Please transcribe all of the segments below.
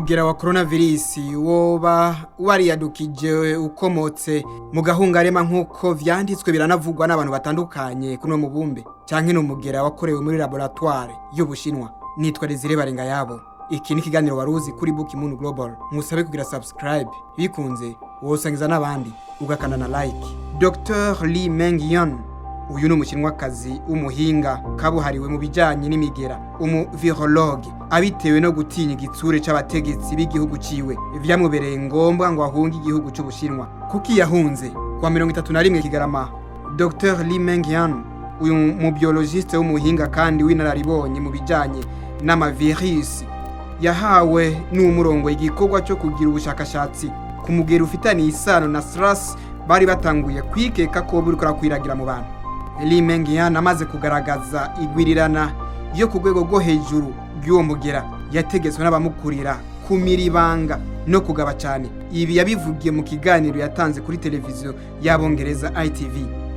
Umugera wa coronavirus woba wariyadukije ukomotse mu gahungarema, nk'uko vyanditswe biranavugwa n'abantu batandukanye kuno mubumbe, canke n'umugera wakorewe muri laboratoire y'Ubushinwa? Nitwa Desire Barenga yabo. Iki ni ikiganiro Waruzi kuri Book Moon Global. Musabe kugira subscribe, bikunze wosangiza n'abandi, ugakanda na like. Dr Li Mengyan, uyu ni Umushinwakazi w'umuhinga kabuhariwe mu bijyanye n'imigera, umuvirologue. Abitewe no gutinya igitsure c'abategetsi b'igihugu ciwe, vyamubereye ngombwa ngo ahunge igihugu c'Ubushinwa. Kuki yahunze? Kuwa 31 Kigarama, Dr Li Mengyan, uyu mubiologiste w'umuhinga kandi w'inararibonye mu bijyanye n'amavirisi, yahawe n'umurongo igikorwa cyo kugira ubushakashatsi ku mugera ufitaniye isano na SRAS bari batanguye kwikeka ko buriko burakwiragira mu bantu. Li Mengyan amaze kugaragaza igwirirana yo ku rwego rwo hejuru ry'uwo mugera, yategetswe n'abamukurira kumira ibanga no kugaba cyane. Ibi yabivugiye mu kiganiro yatanze kuri televiziyo y'Abongereza ITV.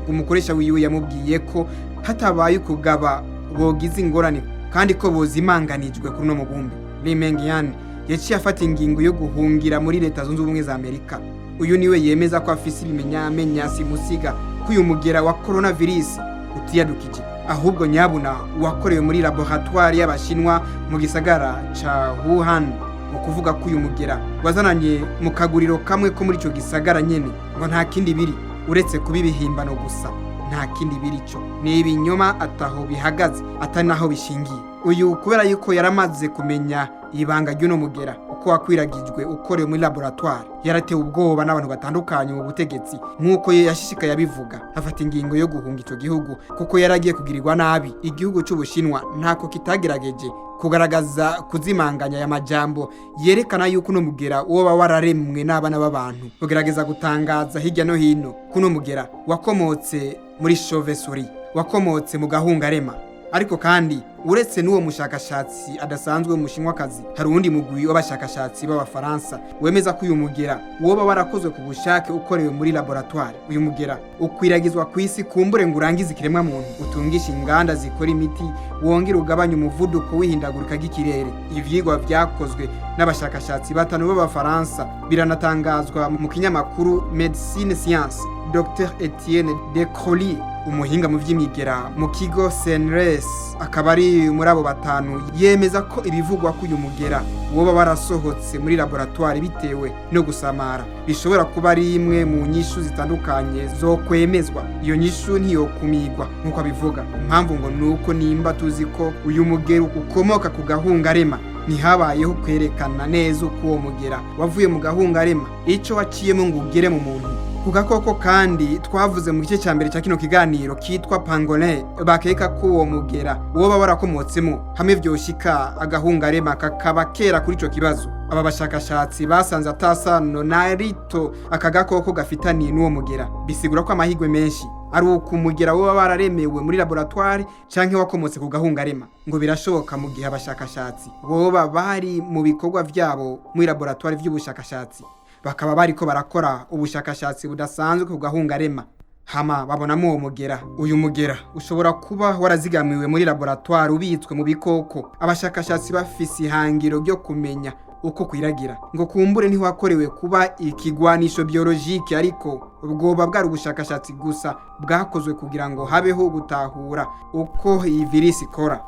Umukoresha wiwe yamubwiye ko hatabaye ukugaba bogize ingorane kandi ko bozimanganijwe kuri uno mubumbe. Li Mengyan yaciye afata ingingo yo guhungira muri Leta Zunze Ubumwe za Amerika. Uyu niwe yemeza ko afise ibimenyamenya simusiga ko uyu mugera wa coronavirus utiyadukije, ahubwo nyabuna wakorewe muri laboratoire y'Abashinwa mu gisagara ca Wuhan. Mu kuvuga ko uyu mugera wazananye mu kaguriro kamwe ko muri ico gisagara nyene, ngo nta kindi biri uretse kuba ibihimbano gusa, nta kindi biri cyo, ni ibinyoma ataho bihagaze, atari naho bishingiye. Uyu kubera yuko yaramaze kumenya ibanga ry'uno mugera uko wakwiragijwe ukorewe muri laboratoire, yaratewe ubwoba n'abantu batandukanye mu butegetsi, nk'uko yashishikaye abivuga, afata ingingo yo guhunga ico gihugu kuko yaragiye kugirirwa nabi. Igihugu c'Ubushinwa ntako kitagerageje kugaragaza kuzimanganya aya majambo yerekana yuko uno mugera woba wararemwe n'abana b'abantu, kugerageza gutangaza hirya no hino kuno mugera wakomotse muri chauve-souris, wakomotse mu gahungarema. Ariko kandi uretse n'uwo mushakashatsi adasanzwe w'Umushinwakazi, hari uwundi mugwi w'abashakashatsi b'Abafaransa wemeza ko uyu mugera woba warakozwe ku bushake, ukorewe muri laboratoire. Uyu mugera ukwiragizwa ku isi kumbure ngo urangize ikiremwa muntu, utungisha inganda zikora imiti, wongere ugabanye umuvuduko w'ihindagurika ry'ikirere. Ivyigwa vyakozwe n'abashakashatsi batanu b'Abafaransa biranatangazwa mu kinyamakuru Medecine Science. Dr Etienne Decroly, umuhinga mu vy'imigera mu kigo CNRS, akaba ari muri abo batanu, yemeza ko ibivugwa ko uyu mugera woba warasohotse muri laboratoire bitewe no gusamara bishobora kuba ari imwe mu nyishu zitandukanye zo kwemezwa. Iyo nyishu ntiyokumigwa nk'uko abivuga. Impamvu ngo nuko nimba tuzi ko uyu mugera ukomoka ku gahungarema, ntihabayeho kwerekana neza uko uwo mugera wavuye mu gahungarema, ico waciyemo ngo ugere mu muntu. Ku gakoko kandi twavuze mu gice cya mbere cya kino kiganiro kitwa pangolin, bakeka ko uwo mugera woba warakomotsemo, hamwe vyoshika agahungarema kakaba kera kuri ico kibazo, aba bashakashatsi basanze atasano na rito aka gakoko gafitaniye n'uwo mugera. Bisigura ko amahirwe menshi ari uko umugera woba wararemewe muri laboratoire canke wakomotse ku gahungarema. Ngo birashoboka mu gihe abashakashatsi boba bari mu bikorwa vyabo muri laboratoire vy'ubushakashatsi, bakaba bariko barakora ubushakashatsi budasanzwe ku gahungarema, hama babonamo uwo mugera. Uyu mugera ushobora kuba warazigamiwe muri laboratoire, ubitswe mu bikoko, abashakashatsi bafise ihangiro ryo kumenya uko kwiragira. Ngo kumbure ntiwakorewe kuba ikigwanisho biologique, ariko bwoba bwari ubushakashatsi gusa bwakozwe kugira ngo habeho gutahura uko iyi virisi ikora.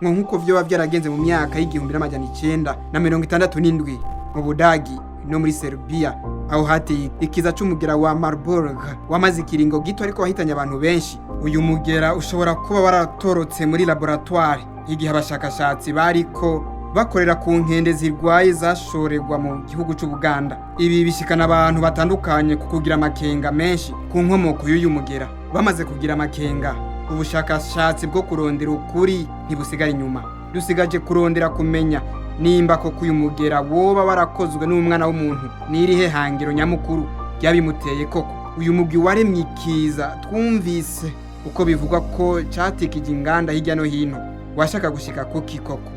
Ngo nk'uko vyoba vyaragenze mu myaka y'1967 mu Budagi no muri Serbia, aho hateye ikiza c'umugera wa Marburg wamaze ikiringo gito ariko wahitanye abantu benshi. Uyu mugera ushobora kuba waratorotse muri laboratoire igihe abashakashatsi bariko bakorera ku nkende zirwaye zashorerwa mu gihugu c'Ubuganda. Ibi bishikana abantu batandukanye ku kugira amakenga menshi ku nkomoko y'uyu mugera. Bamaze kugira amakenga, ubushakashatsi bwo kurondera ukuri ntibusigara inyuma. Dusigaje kurondera kumenya nimba koko uyu mugera woba warakozwe n'umwana w'umuntu. N'irihe hangiro nyamukuru ryabimuteye koko? Uyu mugwi waremye ikiza twumvise uko bivugwa ko catikije inganda hirya no hino, washaka gushika kuki koko?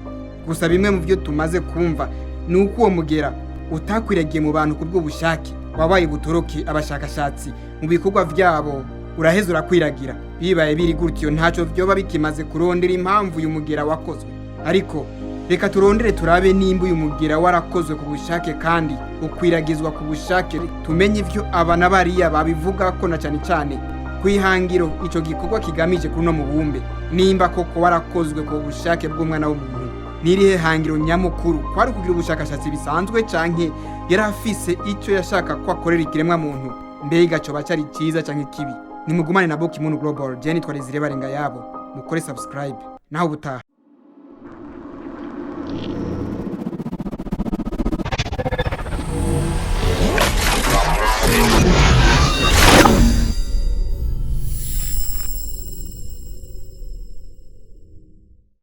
Gusa bimwe mu byo tumaze kumva ni uko uwo mugera utakwiragiye mu bantu ku bw'ubushake, wabaye butoroke abashakashatsi mu bikorwa vyabo, uraheza urakwiragira. Bibaye biri gutyo, ntacyo vyoba bikimaze kurondera impamvu uyu mugera wakozwe, ariko Reka turondere turabe nimba uyu mugera warakozwe ku bushake kandi ukwiragizwa ku bushake, tumenye ivyo aba na bariya babivuga ko, na cane cane kwihangiro ico gikorwa kigamije kuri uno mubumbe. Nimba koko warakozwe ku bushake bw'umwana w'umuntu, nirihe hangiro nyamukuru? Kwari kugira ubushakashatsi bisanzwe, canke yari afise ico yashaka ko akorera ikiremwa muntu? Mbega coba cari ciza canke kibi? Nimugumane na Bokimuntu Global. Jenny Twarizire barenga yabo, mukore subscribe. Naho ubutaha.